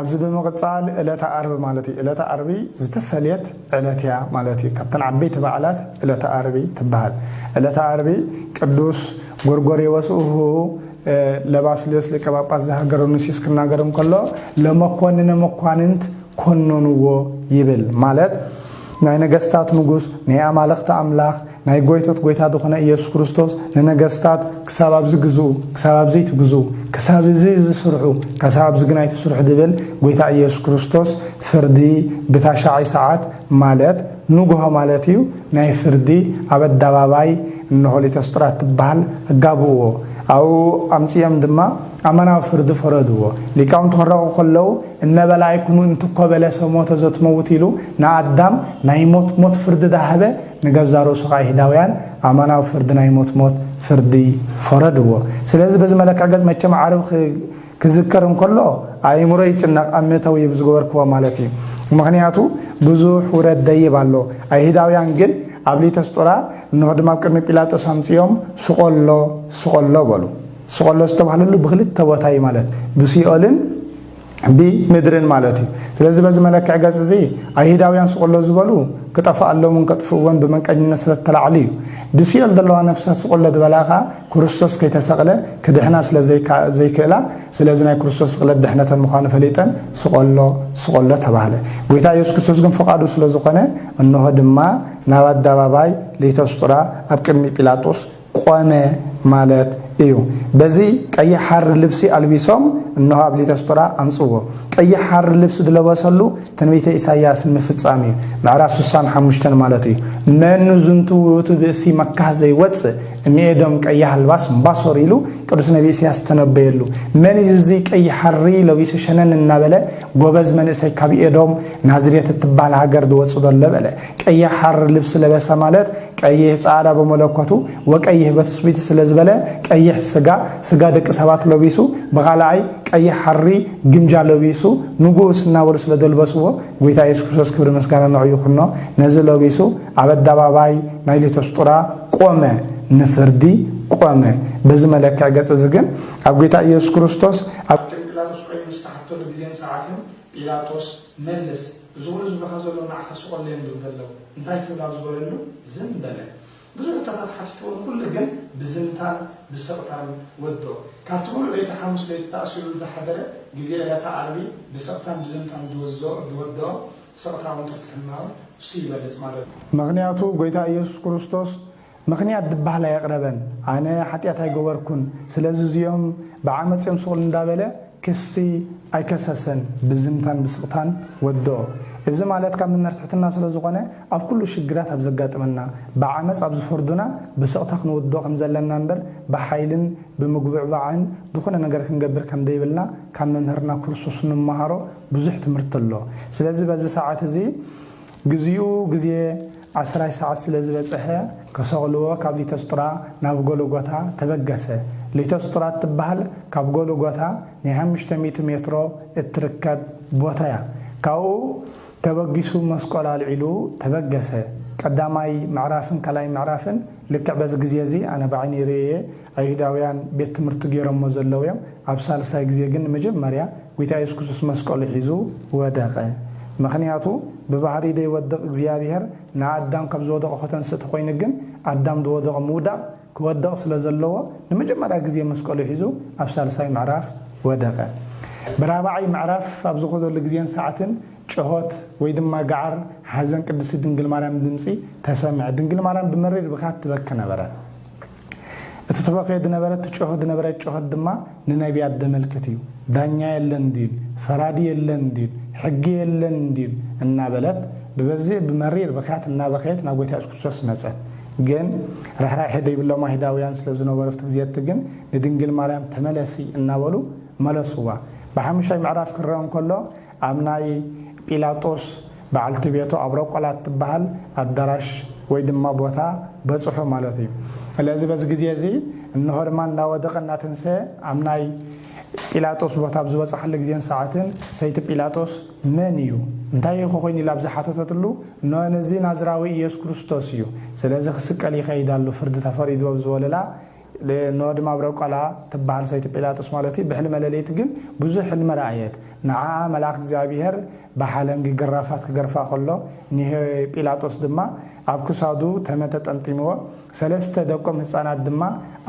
እዚ ብምቕጻል ዕለተ ዓርቢ ማለት እዩ። ዕለተ ዓርቢ ዝተፈልየት ዕለት እያ ማለት እዩ። ካብተን ዓበይቲ በዓላት ዕለተ ዓርቢ ትበሃል። ዕለተ ዓርቢ ቅዱስ ጎርጎርዮስ እሁ ለባስልዮስ ሊቀ ጳጳስ ዘሃገረ ኑሲስ ክናገር እንከሎ፣ ለመኮንነ መኳንንት ኮነንዎ ይብል። ማለት ናይ ነገስታት ንጉስ፣ ናይ ኣማልኽቲ ኣምላኽ፣ ናይ ጎይቶት ጎይታ ዝኾነ ኢየሱስ ክርስቶስ ንነገስታት ክሳብ ኣብዚ ግዝኡ፣ ክሳብ ኣብዚ ትግዝኡ፣ ክሳብ እዚ ዝስርሑ፣ ክሳብ ኣብዚ ግን ኣይትስርሑ ድብል ጎይታ ኢየሱስ ክርስቶስ ፍርዲ ብታሻዓይ ሰዓት ማለት ንግሆ ማለት እዩ። ናይ ፍርዲ ኣብ ኣደባባይ እንሆ ሊተስጥራ ትበሃል ኣጋብእዎ። ኣብኡ ኣምፅኦም ድማ ኣማናዊ ፍርዲ ፈረድዎ። ሊቃውንቲ ክረቑ ከለዉ እነበላይኩሙ እንትኮ በለሰ ሞተ ዘትመውት ኢሉ ንኣዳም ናይ ሞት ሞት ፍርዲ ዳሃበ፣ ንገዛ ርእሱ ከዓ ይሁዳውያን ኣማናዊ ፍርዲ ናይ ሞት ሞት ፍርዲ ፈረድዎ። ስለዚ በዚ መለክዕ ገጽ መቸም ዓርብ ክዝከር እንከሎ ኣእምሮ ይጭነቕ፣ ኣብ ምእተዊ እዩ ዝገበርክዎ ማለት እዩ። ምኽንያቱ ብዙሕ ውረድ ደይብ ኣሎ። ኣይሁዳውያን ግን ኣብ ሊተስጦራ እንሆ ድማ ኣብ ቅድሚ ጲላጦስ ኣምፅኦም ስቆሎ ስቆሎ በሉ። ስቆሎ ዝተባህለሉ ብክልተ ቦታ እዩ ማለት ብሲኦልን ብምድርን ማለት እዩ። ስለዚ በዚ መለክዕ ገጽ እዚ ኣይሁዳውያን ስቆሎ ዝበሉ ክጠፍኣሎምን ከጥፍእዎን ብመንቀኝነት ስለተላዕሉ እዩ። ብሲኦል ዘለዋ ነፍሳት ስቆሎ ዝበላ ከዓ ክርስቶስ ከይተሰቕለ ክድሕና ስለ ዘይክእላ፣ ስለዚ ናይ ክርስቶስ ስቕለት ድሕነተን ምዃኑ ፈሊጠን ስቆሎ ስቆሎ ተባህለ። ጎይታ ኢየሱስ ክርስቶስ ግን ፍቓዱ ስለ ዝኾነ እንሆ ድማ ናብ ኣደባባይ ሊተስጥራ ኣብ ቅድሚ ጲላጦስ ቆመ ማለት እዩ። በዚ ቀይሕ ሓሪ ልብሲ ኣልቢሶም እንሆ ኣብ ሊተስጥራ ኣምጽዎ። ቀይሕ ሓሪ ልብሲ ዝለበሰሉ ትንቢተ ኢሳይያስ ንምፍጻም እዩ። ምዕራፍ ስሳን ሓሙሽተን ማለት እዩ። መኑ ዝንቱ ውእቱ ብእሲ መካህ ዘይወጽእ እምኤዶም ቀይሕ ኣልባስ እምባሶር ኢሉ ቅዱስ ነቢ ኢሳይያስ ተነበየሉ። መን እዩ እዚ ቀይሕ ሓሪ ለቢሱ ሸነን እናበለ ጎበዝ መንእሰይ ካብ ኤዶም ናዝሬት እትበሃል ሃገር ዝወጽእ ዘሎ በለ። ቀይሕ ሓሪ ልብሲ ለበሰ ማለት ቀይሕ ጻዕዳ በመለኮቱ ወቀይሕ በትስቢቲ ስለ ዝበለ ቀይሕ ስጋ፣ ስጋ ደቂ ሰባት ለቢሱ፣ ብኻልኣይ ቀይሕ ሓሪ ግምጃ ለቢሱ ንጉስ እናበሉ ስለ ደልበስዎ ጎይታ ኢየሱስ ክርስቶስ ክብሪ ምስጋና ንዑ ይኹኖ ነዚ ለቢሱ ኣብ ኣደባባይ ናይ ሊቶስጥራ ቆመ፣ ንፍርዲ ቆመ። በዚ መለክዕ ገጽ እዚ ግን ኣብ ጎይታ ኢየሱስ ክርስቶስ ኣብ ቅድሚ ጲላጦስ ኮይኑ ዝተሓተሉ ግዜን ሰዓትን ጲላጦስ መልስ፣ እዚ ኩሉ ዝብለኻ ዘሎ ንዓኻ ስቆለዮም ዝብል ዘለዉ እንታይ ትብል ኣብ ዝበለሉ ዝም በለ። ብዙሕ ሕቶታት ሓቲትዎ ንኹሉ ግን ብዝምታን ብስቕታን ወድኦ። ካብቲ ሙሉእ ለይቲ ሓሙስ ለይቲ ተኣሲሩ ዝሓደረ ግዜ ዕለተ ዓርቢ ብስቕታን ብዝምታን ዝወዝኦ ዝወድኦ ስቕታ እውን ትሕትሕና እውን እሱ ይበልጽ ማለት እዩ። ምኽንያቱ ጎይታ ኢየሱስ ክርስቶስ ምኽንያት ዝበሃል ኣየቕረበን። ኣነ ሓጢኣት ኣይገበርኩን፣ ስለዚ እዚኦም ብዓመፅ እዮም ስቕሉ እንዳበለ ክሲ ኣይከሰሰን፣ ብዝምታን ብስቕታን ወድኦ። እዚ ማለት ካብ መምህር ትሕትና ስለ ዝኾነ ኣብ ኩሉ ሽግራት ኣብ ዘጋጥመና ብዓመፅ ኣብ ዝፈርዱና ብስቕታ ክንወድኦ ከም ዘለና እምበር ብሓይልን ብምጉብዕባዕን ዝኾነ ነገር ክንገብር ከም ዘይብልና ካብ መምህርና ክርስቶስ እንመሃሮ ብዙሕ ትምህርቲ ኣሎ። ስለዚ በዚ ሰዓት እዚ ግዚኡ ግዜ ዓስራይ ሰዓት ስለ ዝበጽሐ ከሰቕልዎ ካብ ሊቶስጥራ ናብ ጎልጎታ ተበገሰ። ሊቶስጥራ እትበሃል ካብ ጎልጎታ ናይ ሓሙሽተ ሚእቲ ሜትሮ እትርከብ ቦታ እያ። ካብኡ ተበጊሱ መስቀል ኣልዒሉ ተበገሰ። ቀዳማይ ምዕራፍን ካልኣይ ምዕራፍን ልክዕ በዚ ግዜ እዚ ኣነ ብዓይኒ ርእየ ኣይሁዳውያን ቤት ትምህርቲ ገይሮሞ ዘለዉ እዮም። ኣብ ሳልሳይ ግዜ ግን ንመጀመርያ ጎይታ የሱስ ክርስቶስ መስቀሉ ሒዙ ወደቐ። ምኽንያቱ ብባህሪ ዘይወድቕ እግዚኣብሔር ንኣዳም ካብ ዝወደቐ ከተንስእ ተኾይኑ ግን ኣዳም ዝወደቐ ምውዳቕ ክወድቕ ስለ ዘለዎ ንመጀመርያ ግዜ መስቀሉ ሒዙ ኣብ ሳልሳይ ምዕራፍ ወደቐ። ብራብዓይ ምዕራፍ ኣብ ዝኾደሉ ግዜን ሰዓትን ጭሆት ወይ ድማ ገዓር ሓዘን ቅድስቲ ድንግል ማርያም ድምፂ ተሰምዐ። ድንግል ማርያም ብመሪር ብኻት ትበኪ ነበረት። እቲ ትበኽዮ ዝነበረት ትጮሆ ዝነበረት ጩኸት ድማ ንነቢያት ዘመልክት እዩ። ዳኛ የለን እንድዩን፣ ፈራዲ የለን እንድዩን፣ ሕጊ የለን እንድዩን እናበለት ብበዝሒ ብመሪር ብኽያት እናበኸየት ናብ ጎይታ የሱስ ክርስቶስ መጸት። ግን ርሕራሐ ዘይብሎም ኣይሁዳውያን ስለ ዝነበሩ ኣብቲ ግዜ እቲ ግን ንድንግል ማርያም ተመለሲ እናበሉ መለስዋ። ብሓሙሻይ ምዕራፍ ክረአ እንከሎ ኣብ ናይ ጲላጦስ በዓልቲ ቤቱ ኣብ ረቆላ እትበሃል ኣዳራሽ ወይ ድማ ቦታ በጽሑ ማለት እዩ። ስለዚ በዚ ግዜ እዚ እንሆ ድማ እናወደቐ እናተንሰ ኣብ ናይ ጲላጦስ ቦታ ኣብ ዝበጽሓሉ ግዜን ሰዓትን ሰይቲ ጲላጦስ መን እዩ እንታይ እዩ ኮይኑ ኢላ ኣብ ዝሓተተትሉ እንሆ ነዚ ናዝራዊ ኢየሱስ ክርስቶስ እዩ፣ ስለዚ ክስቀል ይኸይድ ኣሎ ፍርዲ ተፈሪድዎ ኣብ ዝበለላ ኖ ድማ ኣብረቆላ ትበሃል ሰይቲ ጲላጦስ ማለት እዩ። ብሕልመ ሌሊት ግን ብዙሕ ሕልሚ ረኣየት። ንዓኣ መልኣክ እግዚኣብሔር ብሓለንጊ ግራፋት ክገርፋ ከሎ፣ ንፒላጦስ ድማ ኣብ ክሳዱ ተመ ተጠምጢምዎ። ሰለስተ ደቆም ህፃናት ድማ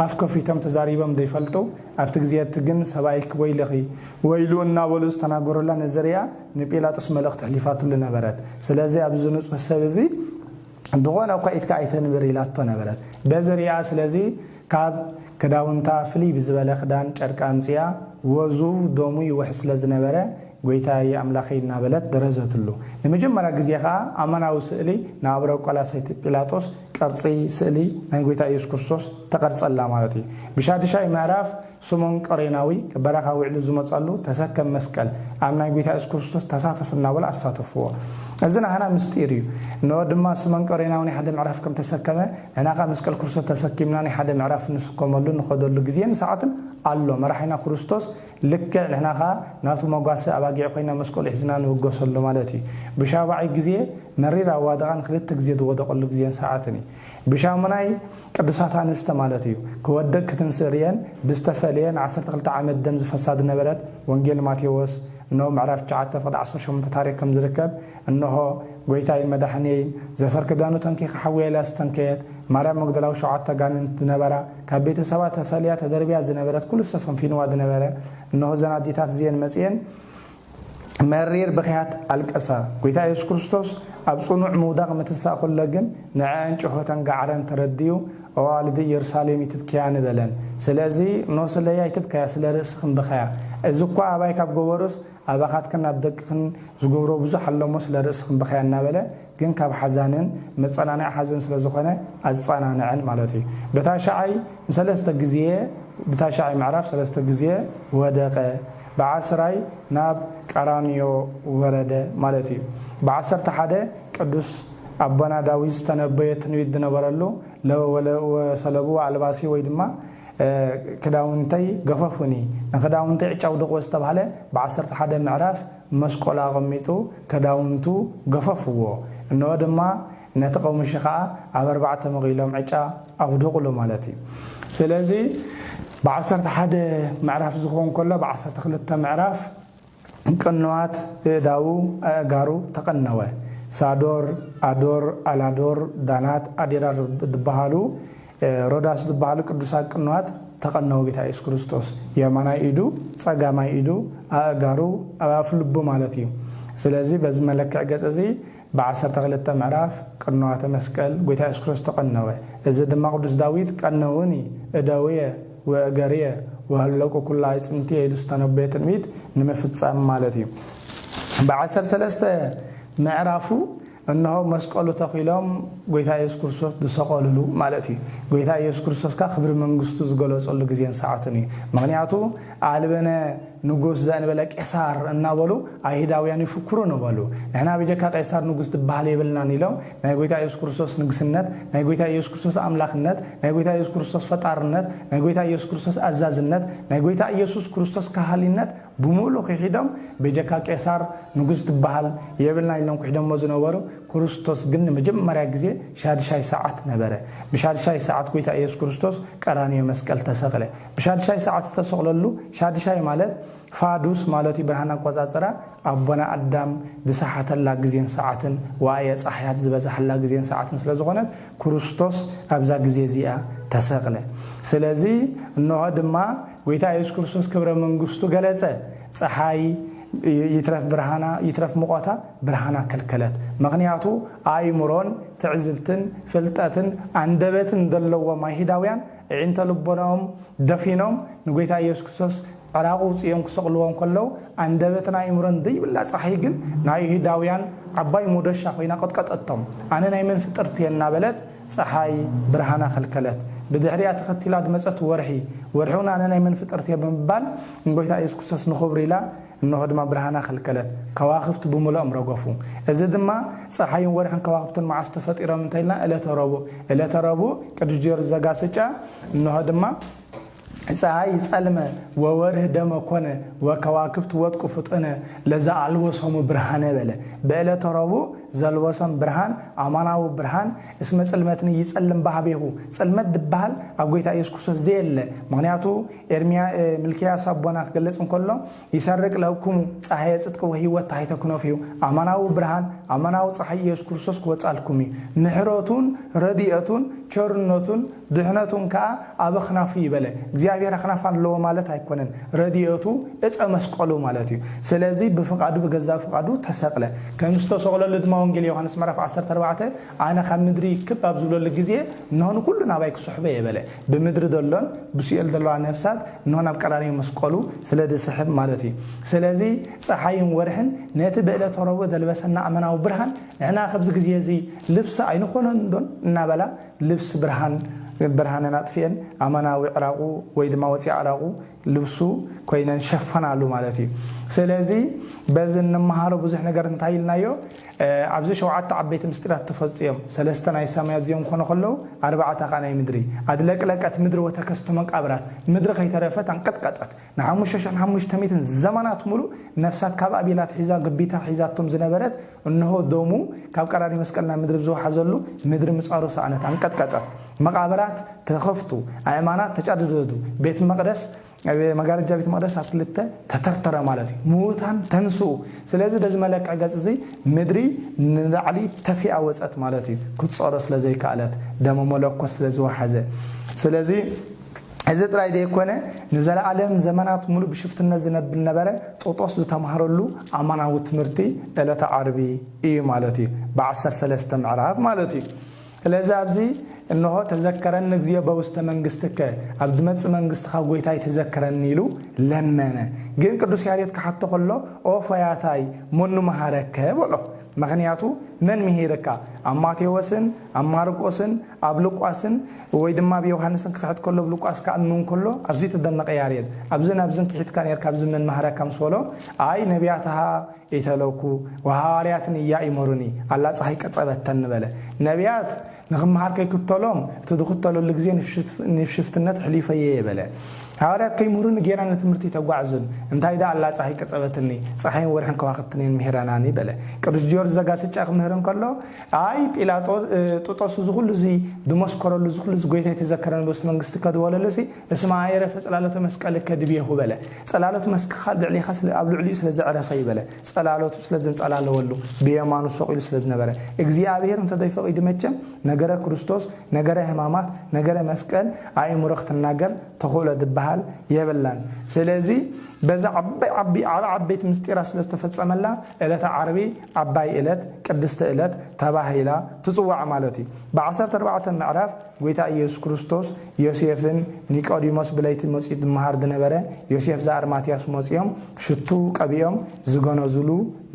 ኣፍ ከፊቶም ተዛሪቦም ዘይፈልጡ። ኣብቲ ግዜ እቲ ግን ሰብኣይኪ ወይልኺ፣ ወይሉ እናበሉ ዝተናገሩላ ነዚ ሪኣ ንጲላጦስ መልእኽቲ ኣሕሊፋትሉ ነበረት። ስለዚ ኣብዚ ንጹህ ሰብ እዚ ዝኾነ እኳ ኢድካ ኣይተንብር ኢላቶ ነበረት። በዚ ሪኣ ስለዚ ካብ ክዳውንታ ፍልይ ብዝበለ ክዳን ጨርቂ ኣምጺኣ፣ ወዙ ደሙ ይውሕዝ ስለ ዝነበረ፣ "ጎይታየ ኣምላኸይ" እናበለት ደረዘትሉ። ንመጀመርያ ግዜ ኸኣ ኣማናዊ ስእሊ ንኣብ ረቆላ ሰይቲ ጲላጦስ ቅርጺ ስእሊ ናይ ጎይታ ኢየሱስ ክርስቶስ ተቐርጸላ ማለት እዩ። ብሻድሻይ ምዕራፍ ስሞን ቀሬናዊ በረኻ ውዕሉ ዝመጸሉ ተሰከም መስቀል ኣብ ናይ ጎይታ ኢየሱስ ክርስቶስ ተሳተፍ እናበለ ኣሳተፍዎ። እዚ ናህና ምስጢር እዩ። እንሆ ድማ ስሞን ቀሬናዊ ናይ ሓደ ምዕራፍ ከም ተሰከመ፣ ንሕና ኸኣ መስቀል ክርስቶስ ተሰኪምና ናይ ሓደ ምዕራፍ ንስከመሉ ንኸደሉ ግዜን ሰዓትን ኣሎ። መራሒና ክርስቶስ ልክዕ ንሕና ኸኣ ናብቲ መጓሰ ኣባጊዕ ኮይና መስቀሉ ሒዝና ንብገሰሉ ማለት እዩ። ብሻብዓይ ግዜ መሪር ኣዋድቓን ክልተ ግዜ ዝወደቐሉ ግዜን ሰዓትን እዩ። ብሻሙናይ ቅዱሳት ኣንስቲ ማለት እዩ። ክወድቕ ክትንስእ ርእየን ብዝተፈልየ ን12 ዓመት ደም ዝፈሳ ዝነበረት ወንጌል ማቴዎስ፣ እንሆ ምዕራፍ ትሽዓተ ፍቕዲ ዓሰርተ ሸሞንተ ታሪኽ ከም ዝርከብ፣ እንሆ ጎይታይን መድሓኒየይን ዘፈር ክዳኑ ተንኪኻ ሓውያ ኢላ ዝተንከየት ማርያም መግደላዊ ሸውዓተ ኣጋንንት ዝነበራ ካብ ቤተሰባ ተፈልያ ተደርብያ ዝነበረት ኩሉ ሰብ ፈንፊንዋ ዝነበረ፣ እንሆ እዘን ኣዴታት እዚአን መጺአን መሪር ብኽያት ኣልቀሳ። ጎይታ ኢየሱስ ክርስቶስ ኣብ ጽኑዕ ምውዳቕ ምትንሳእ ከሎ ግን ንዐአን ጭሆተን ጋዕረን ተረዲኡ፣ "ኣዋልድ ኢየሩሳሌም ይትብክያ" ንበለን። ስለዚ ኖ ስለያ ይትብከያ፣ ስለ ርእስኽን ብኸያ። እዚ እኳ ኣባይ ካብ ገበሩስ ኣባኻትክን ናብ ደቅኽን ዝገብሮ ብዙሕ ኣሎ እሞ ስለ ርእስኽን ብኸያ እናበለ ግን ካብ ሓዛንን መጸናንዒ ሓዘን ስለ ዝኾነ ኣጸናንዐን ማለት እዩ። ብታሽዓይ ንሰለስተ ግዜ፣ ብታሽዓይ ምዕራፍ ሰለስተ ግዜ ወደቐ። ብዓስራይ ናብ ቀራንዮ ወረደ ማለት እዩ። ብዓሰርተ ሓደ ቅዱስ ኣቦና ዳዊት ዝተነበየ ትንቢት ዝነበረሉ ለ-፣ ወለ-፣ ወሰለቡ ኣልባሲ ወይ ድማ፣ እ፣ ክዳውንተይ ገፈፉኒ፣ ንክዳውንተይ ዕጫ ኣውድቕዎ ዝተባህለ ብዓሰርተ ሓደ ምዕራፍ መስቀሉ ኣቐሚጡ ክዳውንቱ ገፈፍዎ። እንሆ ድማ ነቲ ቀሙሺ ኸኣ ኣብ ኣርባዕተ መቒሎም ዕጫ ኣውድቕሉ ማለት እዩ። ስለዚ ብዓሰርተ ሓደ ምዕራፍ ዝኸውን ከሎ ብዓሰርተ ክልተ ምዕራፍ ቅንዋት እእዳዉ ኣእጋሩ ተቐነወ። ሳዶር፣ ኣዶር፣ ኣላዶር፣ ዳናት፣ ኣዴራር ዝበሃሉ፣ እ፣ ሮዳስ ዝበሃሉ ቅዱሳት ቅንዋት ተቐነወ ጌታ ኢየሱስ ክርስቶስ። የማናይ ኢዱ፣ ጸጋማይ ኢዱ፣ ኣእጋሩ፣ ኣብ ኣፍ ልቡ ማለት እዩ። ስለዚ በዚ መለክዕ ገጽ እዚ ብ12 ምዕራፍ ቅንዋተ መስቀል ጎይታ ኢየሱስ ክርስቶስ ተቐነወ። እዚ ድማ ቅዱስ ዳዊት "ቀነውኒ እደውየ ወእገርየ ወህለቁ ኩላ ኣዕጽምትየ" ኢሉ ዝተነበየ ትንቢት ንምፍጻም ማለት እዩ። ብ13 ምዕራፉ እንሆ መስቀሉ ተኺሎም ጎይታ ኢየሱስ ክርስቶስ ዝሰቐሉሉ ማለት እዩ። ጎይታ ኢየሱስ ክርስቶስ ከኣ ክብሪ መንግስቱ ዝገለጸሉ ግዜን ሰዓትን እዩ። ምኽንያቱ "ኣልበነ ንጉስ ዘእንበለ ቄሳር" እናበሉ ኣይሁዳውያን ይፍክሩ ነበሉ። "ንሕና ብጀካ ቄሳር ንጉስ ዝበሃል የብልናን" ኢሎም ናይ ጎይታ ኢየሱስ ክርስቶስ ንግስነት፣ ናይ ጎይታ ኢየሱስ ክርስቶስ ኣምላኽነት፣ ናይ ጎይታ ኢየሱስ ክርስቶስ ፈጣርነት፣ ናይ ጎይታ ኢየሱስ ክርስቶስ ኣዛዝነት፣ ናይ ጎይታ ኢየሱስ ክርስቶስ ካህሊነት ብምሉእ ክሒዶም፣ "ብጀካ ቄሳር ንጉስ ዝበሃል የብልና" ኢሎም ክሒዶሞ ዝነበሩ፣ ክርስቶስ ግን ንመጀመርያ ግዜ ሻድሻይ ሰዓት ነበረ። ብሻድሻይ ሰዓት ጎይታ ኢየሱስ ክርስቶስ ቀራንዮ መስቀል ተሰቕለ። ብሻድሻይ ሰዓት ዝተሰቕለሉ፣ ሻድሻይ ማለት ፋዱስ ማለት እዩ፣ ብርሃን ኣቆጻጽራ ኣቦና ኣዳም ዝሰሓተላ ግዜን ሰዓትን፣ ዋእየ ጻሕያት ዝበዛሓላ ግዜን ሰዓትን ስለ ዝኾነት፣ ክርስቶስ ኣብዛ ግዜ እዚኣ ተሰቕለ። ስለዚ እንሆ ድማ ጎይታ ኢየሱስ ክርስቶስ ክብረ መንግስቱ ገለጸ። ጸሓይ ይትረፍ ብርሃና፣ ይትረፍ ሙቐታ፣ ብርሃና ከልከለት። ምኽንያቱ ኣእምሮን ትዕዝብትን ፍልጠትን ኣንደበትን ዘለዎም ኣይሁዳውያን ኣዒንተ ልቦናኦም ደፊኖም ንጎይታ ኢየሱስ ክርስቶስ ዕራቕ ውጽኦም ክሰቕልዎ እንከለዉ፣ ኣንደበትን ኣእምሮን ዘይብላ ጸሓይ ግን ናይ ኣይሁዳውያን ዓባይ ሞዶሻ ኮይና ቀጥቀጠቶም። "ኣነ ናይ መን ፍጥርቲ እየ?" እናበለት ጸሓይ ብርሃና ከልከለት። ብድሕሪኣ ተኸቲላ ዝመጸት ወርሒ፣ ወርሒ እውን "ኣነ ናይ መን ፍጥርቲ እየ?" ብምባል ንጎይታ ኢየሱስ ክርስቶስ ንኽብሩ ኢላ እንሆ ድማ ብርሃና ከልከለት። ከዋኽብቲ ብምልኦም ረገፉ። እዚ ድማ ጸሓይን ወርሕን ከዋኽብትን መዓስ ተፈጢሮም እንተ ኢልና፣ ዕለተ ረቡዕ። ዕለተ ረቡዕ ቅዱስ ጊዮርጊስ ዘጋስጫ እንሆ ድማ "ጸሓይ ጸልመ ወወርህ ደመ ኮነ ወከዋክብት ወድቁ ፍጡነ ለዘ ኣልቦ ሰሙ ብርሃነ" በለ። ብዕለተ ረቡዕ ዘልበሶም ብርሃን ኣማናዊ ብርሃን። እስመ ጽልመትኒ ይጸልም ባህቤሁ፣ ጽልመት ዝበሃል ኣብ ጎይታ ኢየሱስ ክርስቶስ ዘየለ። ምኽንያቱ ኤርምያ እ፣ ሚልክያስ ኣቦና ክገልጽ እንከሎ፣ ይሰርቅ ለክሙ ጸሃየ ጽድቅ ወህይወት ታሕተ ክኖፍ እዩ። ኣማናዊ ብርሃን ኣማናዊ ጸሓይ ኢየሱስ ክርስቶስ ክወጻልኩም እዩ። ምሕረቱን ረድኤቱን ቸርነቱን ድሕነቱን ከኣ ኣብ ኣኽናፉ ይበለ። እግዚኣብሔር ኣኽናፍ ኣለዎ ማለት ኣይኮነን። ረድኤቱ እፀ መስቀሉ ማለት እዩ። ስለዚ ብፍቓዱ ብገዛ ፍቓዱ ተሰቕለ። ከም ዝተሰቕለሉ ድማ ወንጌል ዮሃንስ ምዕራፍ ዓሰርተ ኣርባዕተ ኣነ ካብ ምድሪ ክብ ኣብ ዝብለሉ ግዜ እንሆ ንኹሉ ናባይ ክስሕቦ እየ በለ። ብምድሪ ዘሎን ብሲኦል ዘለዋ ነፍሳት እንሆ ናብ ቀራንዮ መስቀሉ ስለ ዝስሕብ ማለት እዩ። ስለዚ ፀሓይን ወርሕን ነቲ ብዕለተ ረቡዕ ዘልበሰና ኣመናዊ ብርሃን ንሕና ከብዚ ግዜ እዚ ልብሲ ኣይንኾኖን ዶን እናበላ ልብሲ ብርሃን ብርሃነን ኣጥፍኤን ኣመናዊ ዕራቑ ወይ ድማ ወፂኣ ዕራቑ ልብሱ ኮይነን ሸፈናሉ ማለት እዩ። ስለዚ በዚ እንመሃሮ ብዙሕ ነገር እንታይ ኢልናዮ? ኣብዚ ሸውዓተ ዓበይቲ ምስጢራት ተፈፅዮም ሰለስተ ናይ ሰማያት እዚኦም ክኾኑ ከለዉ ኣርባዕተ ከዓ ናይ ምድሪ። ኣድለቅለቀት ምድሪ ወተከስተ መቃብራት፣ ምድሪ ከይተረፈት ኣንቀጥቀጠት። ንሓሙሽተ ሽሕን ሓሙሽተ ሚእትን ዘመናት ሙሉእ ነፍሳት ካብ ኣቤል ኣትሒዛ ግቢታ ሒዛቶም ዝነበረት እንሆ ደሙ ካብ ቀራንዮ መስቀል ናብ ምድሪ ብዝወሓዘሉ ምድሪ ምጻሩ ሰኣነት ኣንቀጥቀጠት። መቃብራት ተኸፍቱ፣ ኣእማናት ተጫደደዱ፣ ቤት መቅደስ መጋረጃ ቤት መቅደስ ኣብ ክልተ ተተርተረ ማለት እዩ። ምዉታን ተንስኡ። ስለዚ በዚ መለክዒ ገጽ እዚ ምድሪ ንላዕሊ ተፊኣ ወጸት ማለት እዩ። ክትጸሮ ስለ ዘይከኣለት ደመ መለኮት ስለ ዝወሓዘ። ስለዚ እዚ ጥራይ ዘይኮነ ንዘለኣለም ዘመናት ሙሉእ ብሽፍትነት ዝነብር ነበረ። ጦጦስ ዝተማህረሉ ኣማናዊ ትምህርቲ ዕለተ ዓርቢ እዩ ማለት እዩ። ብዓሰርተ ሰለስተ ምዕራፍ ማለት እዩ። ስለዚ ኣብዚ እንሆ ተዘከረኒ እግዚኦ በውስተ መንግስትከ፣ ኣብ ድመጽእ መንግስትኻ ጎይታይ ተዘከረኒ ኢሉ ለመነ። ግን ቅዱስ ያሬድ ክሓቶ ከሎ ኦ ፈያታይ መኑ መሃረከ በሎ። ምኽንያቱ መን ምሂርካ? ኣብ ማቴዎስን ኣብ ማርቆስን ኣብ ሉቃስን ወይ ድማ ኣብ ዮሃንስን ክሕት ከሎ ኣብ ሉቃስ ክኣምን ከሎ ኣዝዩ ተደነቐ ያሬድ። ኣብዝን ኣብዝን ክሒትካ ነርካ ኣብዚ መን መሃረካ ምስ በሎ ኣይ ነቢያትሃ ኢተለኩ ወሃዋርያትን እያ ይመሩኒ ኣላ ፀሓይ ቀጸበተን በለ። ነቢያት ንክመሃር ከይክተሎም እቲ ዝኽተለሉ ግዜ ንፍሽፍትነት ሕሊፈየ በለ። ሃዋርያት ከይምህሩኒ ጌራ ንትምህርቲ ተጓዕዙን እንታይ ደኣ ኣላ ፀሓይ ቀጸበትኒ ፀሓይን ወርሕን ከዋክብትን እየን ምሂረናኒ በለ። ቅዱስ ጊዮርጊስ ዘጋስጫ ክምህር እንከሎ ኣይ ጲላጦ ጡጦስ እዚ ኩሉ እዚ ዝመስከረሉ እዚ ኩሉ እዚ ጎይታ የተዘከረን በውስተ መንግስቲ ከድበለሉ ሲ እስመ ኣየረፈ ጽላሎተ መስቀል ከድቤሁ በለ። ጽላሎት መስቀልካ ኣብ ልዕሊኻ ስለ ኣብ ልዕሊኡ ስለ ዘዕረፈ ይበለ። ጸላሎቱ ስለ ዘንጸላለወሉ ብየማኑ ሰቂሉ ስለ ዝነበረ እግዚኣብሔር እንተዘይፈቂዱ መቸም ነገረ ክርስቶስ ነገረ ሕማማት ነገረ መስቀል ኣእምሮ ክትናገር ተኽእሎ ዝበሃል የብላን። ስለዚ በዛ ዓበይ ዓቢ ዓበ ዓበይቲ ምስጢራት ስለ ዝተፈጸመላ ዕለተ ዓርቢ ዓባይ ዕለት ቅድስቲ ዕለት ተባሂላ ትጽዋዕ ማለት እዩ። ብዓሰርተ ኣርባዕተ ምዕራፍ ጎይታ ኢየሱስ ክርስቶስ ዮሴፍን ኒቆዲሞስ ብለይቲ መጺኡ ዝመሃር ዝነበረ ዮሴፍ ዘኣርማትያስ መጺኦም ሽቱ ቀቢኦም ዝገነዙሉ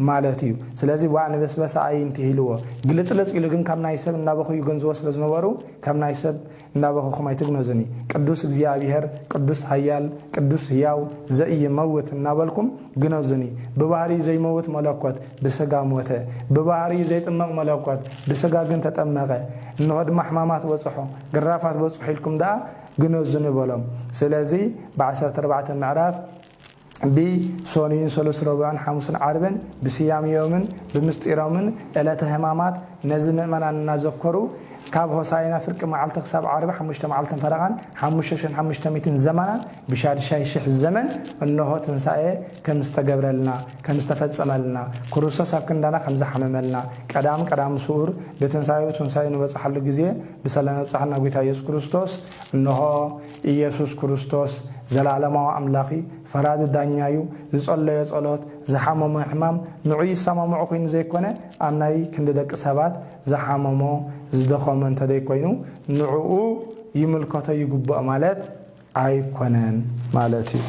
ማለት እዩ። ስለዚ ዋ ንበስበሰ ኣይ እንቲሂልዎ ግልጽልጽ ኢሉ ግን ካብ ናይ ሰብ እናበኹ ይገንዝዎ ስለ ዝነበሩ ካብ ናይ ሰብ እናበኹኹም ኣይትግነዙኒ። ቅዱስ እግዚኣብሔር ቅዱስ ሃያል ቅዱስ ህያው ዘኢይመውት እናበልኩም ግነዙኒ። ብባህሪኡ ዘይመውት መለኮት ብስጋ ሞተ። ብባህሪኡ ዘይጥመቕ መለኮት ብስጋ ግን ተጠመቐ። እንሆ ድማ ሕማማት በጽሖ፣ ግራፋት በጽሖ ኢልኩም ደኣ ግነዙኒ በሎም። ስለዚ ብዓሰርተ ኣርባዕተ ምዕራፍ ብሶኑይን ሰሉስ ረቡዕን ሓሙስን ዓርብን ብስያሜኦምን ብምስጢሮምን ዕለተ ሕማማት ነዚ ምእመናን እናዘከሩ ካብ ሆሳይና ፍርቂ መዓልቲ ክሳብ ዓርቢ ሓሙሽተ መዓልትን ፈረቓን ሓሙሽተ ሽሕን ሓሙሽተ ሚእትን ዘመናን ብሻድሻይ ሽሕ ዘመን እንሆ ትንሳኤ ከም ዝተገብረልና ከም ዝተፈጸመልና ክርስቶስ ኣብ ክንዳና ከም ዝሓመመልና ቀዳም ቀዳም ስዑር ብትንሳኤኡ ትንሳኤ ንበጽሓሉ ግዜ ብሰላም ኣብጽሓና ጎይታ ኢየሱስ ክርስቶስ። እንሆ ኢየሱስ ክርስቶስ ዘላለማዊ ኣምላኺ ፈራዲ ዳኛ እዩ። ዝጸለዮ ጸሎት ዝሓመሞ ሕማም ንዑ ይሰማምዖ ኮይኑ ዘይኮነ ኣብ ናይ ክንዲ ደቂ ሰባት ዝሓመሞ ዝደኸሞ እንተደይ ኮይኑ ንዕኡ ይምልከቶ ይግብኦ ማለት ኣይኮነን ማለት እዩ።